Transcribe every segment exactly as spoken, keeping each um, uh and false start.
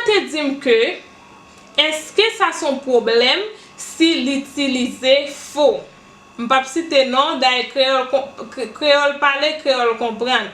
Te di m ke, èske sa se yon pwoblèm si l itilize fo? M p ap site non, dayè kreyòl kon-, kre-, kreyòl pale, kreyòl konprann.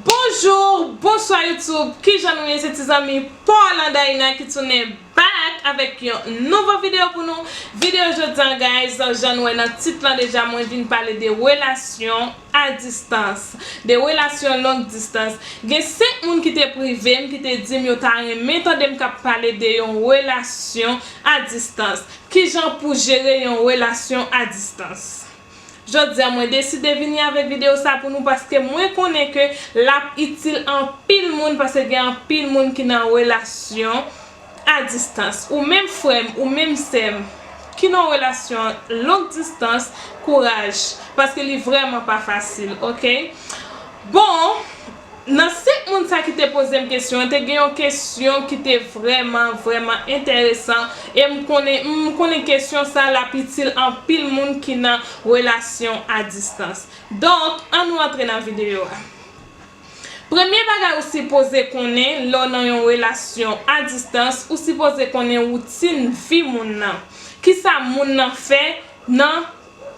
Bonjou, bonswa YouTube, kijan nou ye? Se ti zanmi pa w Landaina ki tounen back avèk yon nouvo videyo pou nou. Videyo jodi a, guys, jan nou wè nan tit lan deja, mwen vin pale de relasyon a distans, de relasyon long distans. Gen senk moun ki te prive m, ki te di m yo ta renmen tande m k ap pale de yon relasyon a distans. Kijan pou jere yon relasyon a distans? Jodi a, mwen deside vini avèk videyo sa pou nou, paske mwen konnen ke l ap itil anpil moun, paske gen anpil moun ki nan relasyon a distans. Ou menm frè m, ou menm sè m, ki nan relasyon long distans, kouraj, paske li vrèman pa fasil, oke? Bon, nan senk moun sa ki te poze m kesyon an, te gen yon kesyon ki te vrèman, vrèman enteresan, e m konnen, m konnen kesyon sa l ap itil anpil moun ki nan relasyon a distans. Donk, ann nou antre nan videyo a. Premye bagay ou sipoze konnen lè w nan yon relasyon a distans, ou sipoze konnen woutin vi moun nan. Kisa moun nan fè nan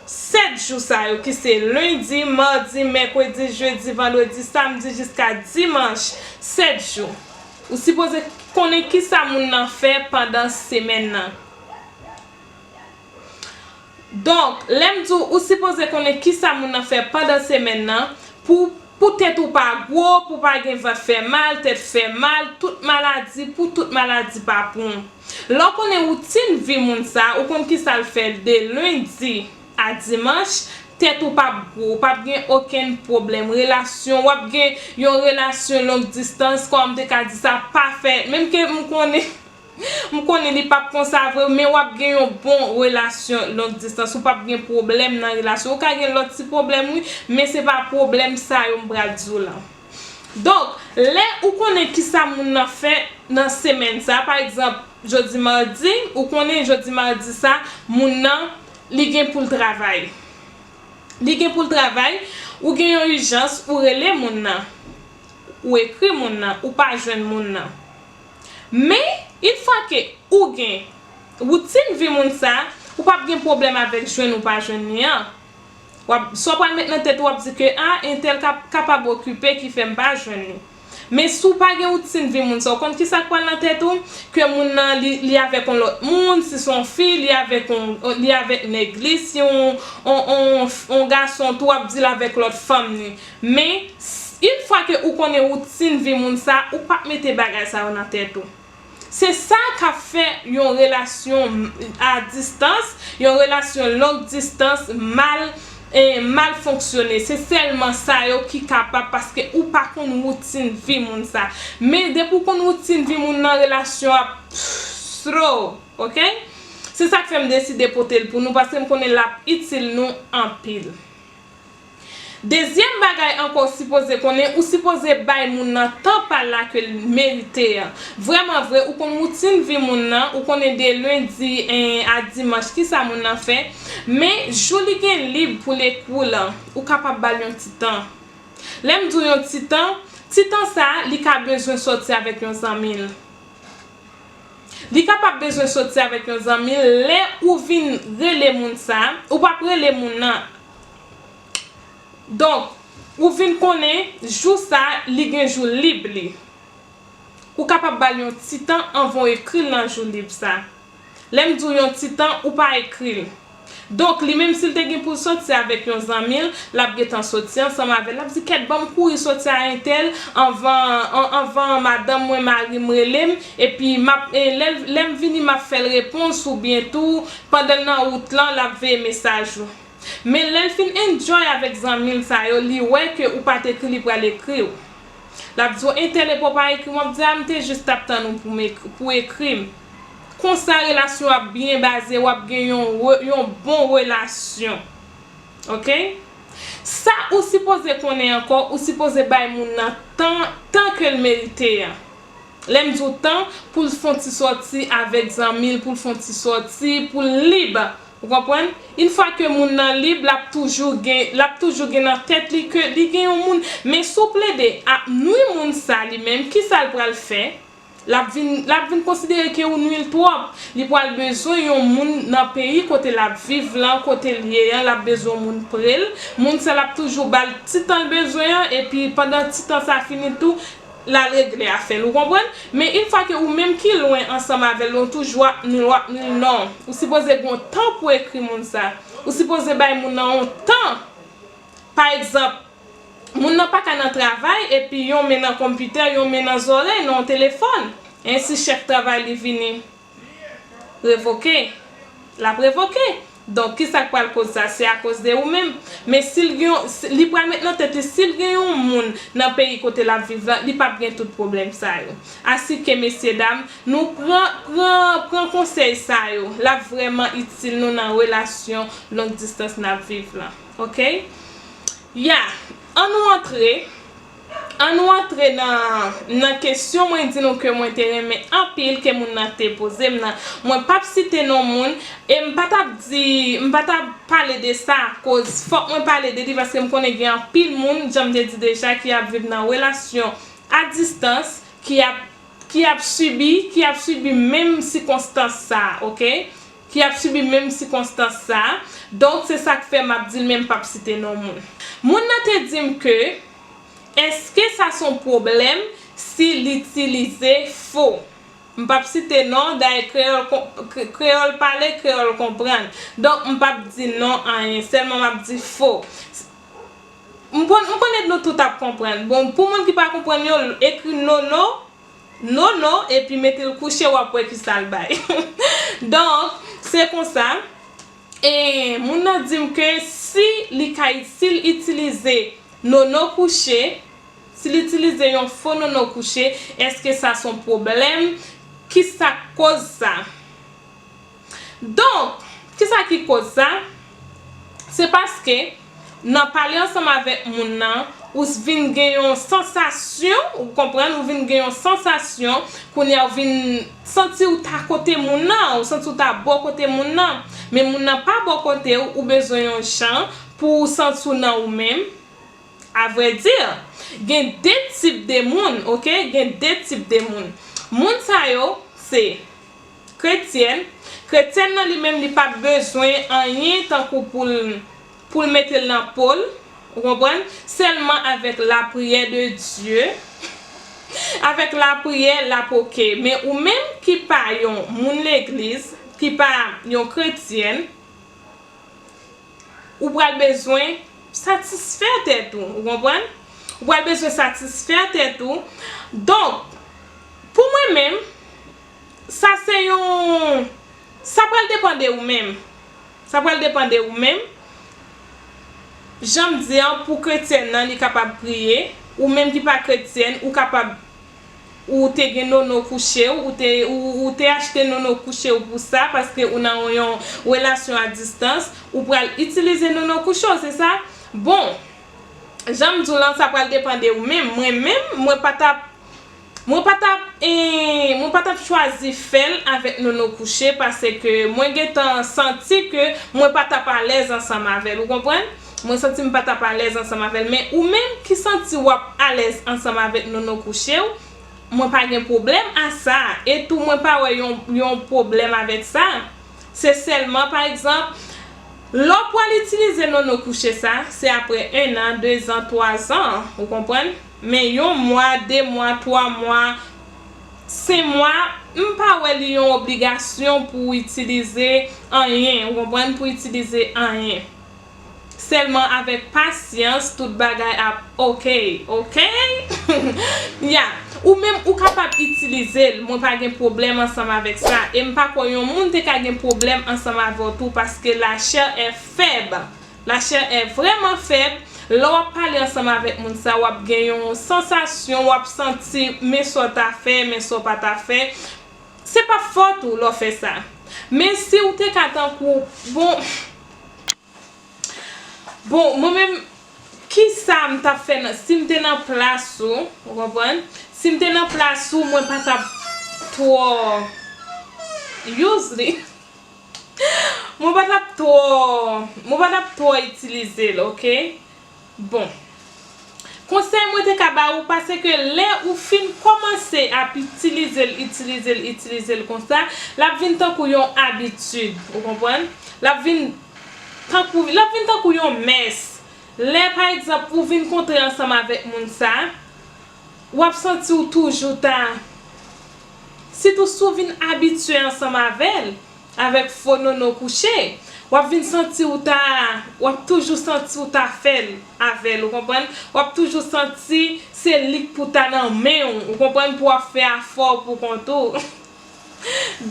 sèt jou sa yo, ki se lendi, madi, mèkredi, jedi, vandredi, samdi, jiska dimanch, sèt jou. Ou sipoze konnen kisa moun nan fè pandan semèn nan. Donk, lè m di w, ou sipoze konnen kisa moun nan fè pandan semèn nan, pou, pou tèt ou pa gwo, pou pa gen vant fè mal, tèt fè mal, tout maladi, pou tout maladi pa pran w. Lè w konnen woutin vi moun sa, ou konn kisa l fè de lendi a dimanch, tèt ou p ap gwo, ou p ap gen okenn pwoblèm. Relasyon, w ap gen yon relasyon long distans, kòman m te ka di sa, pafè. Menm ke m konnen, m konnen li p ap konsa vre, men w ap gen yon bon relasyon long distans. Ou p ap gen pwoblèm nan relasyon. Ou ka gen lòt ti pwoblèm, wi, men se pa pwoblèm sa yo m pral di w la. Donk, lè ou konnen kisa moun nan fè nan semèn sa, pa egzanp, jodi madi, ou konnen jodi madi sa, moun nan, li gen pou l travay. Li gen pou l travay, ou gen yon ijans, ou rele moun nan, ou ekri moun nan, ou pa jwenn moun nan. Men, yon fwa ke ou gen woutin vi moun sa, ou p ap gen pwoblèm avèk jwenn ou pa jwenn li an. W ap, sa w pral met nan tèt ou, w ap di ke, a, entèl kap-, kapab okipe ki fè m pa jwenn li. Men si w pa gen woutin vi moun sa, ou konn kisa k pral nan tèt ou? Ke moun nan, li, li avèk yon lòt moun, si se yon fi, li avèk yon, li avèk nèg li, si yon, yon, yon, yon gason tou, w ap di l avèk lòt fanm li. Men, s-, yon fwa ke ou konnen woutin vi moun sa, ou p ap mete bagay sa yo nan tèt ou. Se sa k ap fè yon relasyon a distans, yon relasyon long distans mal, eh, mal fonksyone. Se sèlman sa yo ki kapab, paske ou pa konn woutin vi moun sa. Men depi w konn woutin vi moun nan, relasyon ap slow, oke? Se sa k fè m deside pote l pou nou, paske m konnen l ap itil nou anpil. Dezyèm bagay ankò ou sipoze konnen, ou sipoze bay moun nan tan pa l la ke l merite an. Vrèman vre, ou konn woutin vi moun nan, ou konnen de lendi, en, a dimanch, kisa moun nan fè. Men, jou li gen lib pou l ekri w lan, ou kapab ba l yon ti tan. Lè m di w yon ti tan, ti tan sa a, li ka bezwen sòti avèk yon zanmi l. Li kapab bezwen sòti avèk yon zanmi l. Lè ou vin rele moun sa, ou p ap rele moun nan. Donk, ou vin konnen jou sa, li gen jou lib li. Ou kapab ba l yon ti tan anvan w ekri l nan jou lib sa. Lè m di w yon ti tan, ou pa ekri l. Donk, li menm si l te gen pou l sòti avèk yon zanmi l, l ap gentan sòti ansanm avè l. L ap di, "Kèt, ban m kouri sòti a entèl anvan, an-, anvan madanm mwen, mari m rele m, epi m ap, e, lè l, lè m vini, m ap fè l repons, oubyen tou, pandan l nan wout lan, l ap veye mesaj ou." Men lè l fin enjoy avèk zanmi l sa yo, li wè ke ou pa t ekri, li pral ekri w. L ap di w, "Entèl, epi w pa ekri m." W ap di, "A, m te jis t ap tann ou pou m ek-, pou w ekri m." Konsa, relasyon w ap byen baze, w ap gen yon re-, yon bon relasyon. Oke? Sa ou sipoze konnen ankò, ou sipoze bay moun nan tan, tan ke l merite an. Lè m di w tan, pou l fè yon ti sòti avèk zanmi l, pou l fè yon ti sòti, pou l lib. Ou konprann? Yon fwa ke moun nan lib, l ap toujou gen, l ap toujou gen nan tèt li ke li gen yon moun. Men si w plede ap nwi moun sa li menm, kisa l pral fè? L ap vin, l ap vin konsidere ke ou nwi l twòp. Li pral bezwen yon moun nan peyi kote l ap viv lan, kote l ye an, l ap bezwen yon moun pre l. Moun sa l ap toujou ba l ti tan l bezwen an, epi pandan ti tan sa fini tou, l al regle afè l, ou konprann? Men yon fwa ke ou menm ki lwen ansanm avè l, ou toujou ap nwi l, w ap nwi l, non. Ou sipoze gen yon tan pou ekri moun sa. Ou sipoze bay moun nan yon tan. Pa egzanp, moun nan pa ka nan travay, epi yon men nan konpitè, yon men nan zòrèy, nan yon telefòn. Ensi chèf travay li vini revoke, l ap revoke. Donk, kisa k pral koz sa? Se akoz de ou menm. Men si l gen yon, si, li pral met nan tèt li, si l gen yon moun nan peyi kote l ap viv la, li p ap gen tout pwoblèm sa yo. Asike, mesye dam, nou pran, pran, pran konsèy sa yo. L ap vrèman itil nou nan relasyon long distans n ap viv la. Oke? Ya, ann nou antre. Ann nou antre nan, nan kesyon mwen di nou ke mwen te renmen anpil ke moun nan te poze m nan. Mwen p ap site non moun e m pa t ap di, m pa t ap pale de sa, koz fòk mwen pale de li paske m konnen gen anpil moun, jan m te di deja, ki ap viv nan relasyon a distans, ki ap, ki ap sibi, ki ap sibi menm sikonstans sa, oke? Ki ap sibi menm sikonstans sa. Donk, se sa k fè m ap di l, men m p ap site non moun. Moun nan te di m ke, èske sa se yon pwoblèm si l itilize fo? M p ap site non, dayè kreyòl kon-, kre-, kreyòl pale, kreyòl konprann. Donk, m p ap di non anyen, sèlman m ap di fo. M konn-, m konnen nou tout ap konprann. Bon, pou moun ki pa konprann yo, ekri nono, nono, epi mete l kouche, w ap wè kisa l bay. Donk, se konsa. E moun nan di m ke si li ka, si l itilize nono kouche, si l itilize yon fo nono kouche, èske sa se yon pwoblèm? Kisa k koz sa? Donk, kisa ki koz sa? Se paske nan pale ansanm avèk moun nan, ou vin gen yon sansasyon, ou konprann, ou vin gen yon sansasyon, kounye a ou vin santi ou ta kote moun nan, ou santi ou ta bò kote moun nan. Men moun nan pa bò kote w, ou bezwen yon jan pou ou santi w nan ou menm. Avrèdi, gen de tip de moun, oke? Gen de tip de moun. Moun sa yo, se kretyèn. Kretyèn nan li menm, li p ap bezwen anyen tankou pou l, pou l mete l nan po l, ou konprann? Sèlman avèk lapriyè de Dye, avèk lapriyè, l ap oke. Men ou menm ki pa yon moun legliz, ki pa yon kretyèn, ou pral bezwen satisfè tèt ou, ou konprann? Ou pral bezwen satisfè tèt ou. Donk, pou mwen menm, sa se yon, sa pral depann de ou menm. Sa pral depann de ou menm. Jan m di an, pou kretyèn nan, li kapab priye. Ou menm ki pa kretyèn, ou kapab ou te gen nono kouche w, ou te, ou, ou te achte nono kouche w pou sa, paske ou nan yon relasyon a distans, ou pral itilize nono kouche w, se sa? Bon, jan m di w lan, sa pral depann de ou menm. Mwen menm, mwen pa t ap, mwen pa t ap, eh, mwen pa t ap chwazi fè l avèk nono kouche, paske mwen gentan santi ke mwen pa t ap alèz ansanm avè l, ou konprann? Mwen santi m pa t ap alèz ansanm avè l, men ou menm ki santi w ap alèz ansanm avèk nono kouche w, mwen pa gen pwoblèm a sa. E tou, mwen pa wè yon, yon pwoblèm avèk sa. Se sèlman, pa egzanp, lè w pral itilize nono kouche sa, se apre en an, de zan, twa zan, ou konprann? Men yon mwa, de mwa, twa mwa, senk mwa, m pa wè li yon obligasyon pou w itilize anyen, ou konprann, pou w itilize anyen. Sèlman avèk pasyans, tout bagay ap oke, oke? Ya, ou menm ou kapab itilize l, mwen pa gen pwoblèm ansanm avèk sa. E m pa kwè yon moun te ka gen pwoblèm ansanm avè w tou, paske la chair est faible. La chair est vraiment faible. Lè w ap pale ansanm avèk moun sa, w ap gen yon sansasyon, w ap santi men sa w ta fè, men sa w pa ta fè. Se pa fòt ou lè w fè sa. Men si w te ka tankou, bon, bon, mwen menm, kisa m t ap fè nan, si m te nan plas ou, ou konprann? Si m te nan plas ou, mwen pa t ap twò use li. Mwen pa t ap twò, mwen pa t ap twò itilize l, oke? Bon. Konsèy mwen te ka ba ou, paske lè ou fin kòmanse ap itilize l, itilize l, itilize l konsa, l ap vin tankou yon abitid, ou konprann? L ap vin tankou, l ap vin tankou yon mès. Lè, pa egzanp, ou vin kontre ansanm avèk moun sa, w ap santi w toujou ta, sitou si w vin abitye ansanm avè l, avèk fo nono kouche, w ap vin santi w ta, w ap toujou santi w ta fè l avè l, ou konprann? W ap toujou santi se li k pou ta nan men w, ou konprann, pou w ap fè afè w pou kont ou.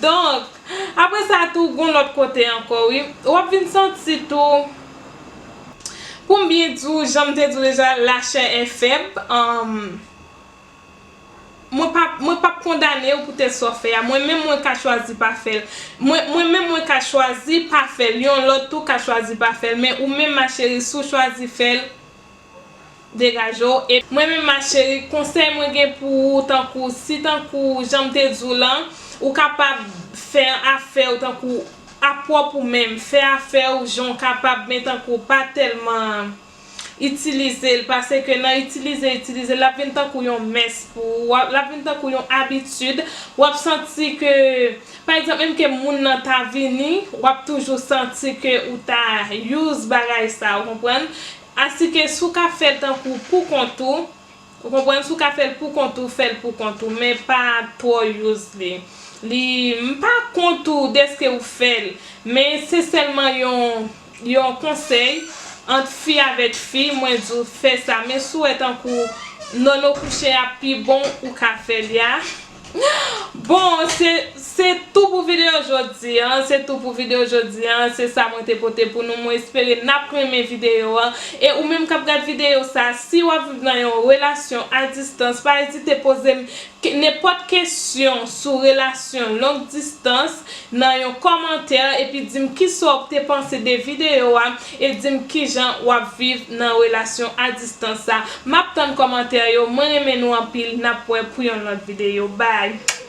Donk, apre sa tou, gon lòt kote ankò, wi. W ap vin santi tou, pou m byen di w, jan m te di w deja, la chair est faible. Um, mwen pa, mwen p ap kondane w poutèt sa w fè a. Mwen menm, mwen ka chwazi pa fè l. Mwen, mwen menm, mwen ka chwazi pa fè l. Yon lòt tou ka chwazi pa fè l. Men ou menm, ma chérie, si w chwazi fè l, degaje w. E mwen menm, ma chérie, konsèy mwen gen pou ou, tankou, si tankou jan m te di w lan, ou kapab fè afè w tankou a pwòp ou menm, fè afè w jan w kapab, men tankou pa tèlman itilize l, paske nan itilize, itilize l, l ap vin tankou yon mès pou ou, w ap, l ap vin tankou yon abitid, w ap santi ke, pa egzanp, menm ke moun nan ta vini, w ap toujou santi ke ou ta use bagay sa, ou konprann? Asike si w ka fè l tankou pou kont ou, ou konprann, si w ka fè l pou kont ou, fè l pou kont ou, men pa twò use li. Li, m pa kont ou dèske ou fè l, men se sèlman yon, yon konsèy ant fi avèk fi, mwen di w fè sa, men si w wè tankou nono kouche a pi bon, ou ka fè li a. Bon, se, se tou pou videyo jodi an, se tou pou videyo jodi an, se sa mwen te pote pou nou, mwen espere n ap renmen videyo an, e ou menm k ap gad videyo sa, si w ap viv nan yon relasyon a distans, pa ezite poze m ke-, nenpòt kesyon sou relasyon long distans nan yon kòmantè, epi di m kisa w te panse de videyo a, e di m kijan w ap viv nan relasyon a distans sa. M ap tann kòmantè yo, mwen renmen nou anpil, n ap wè pou yon lòt videyo, bye!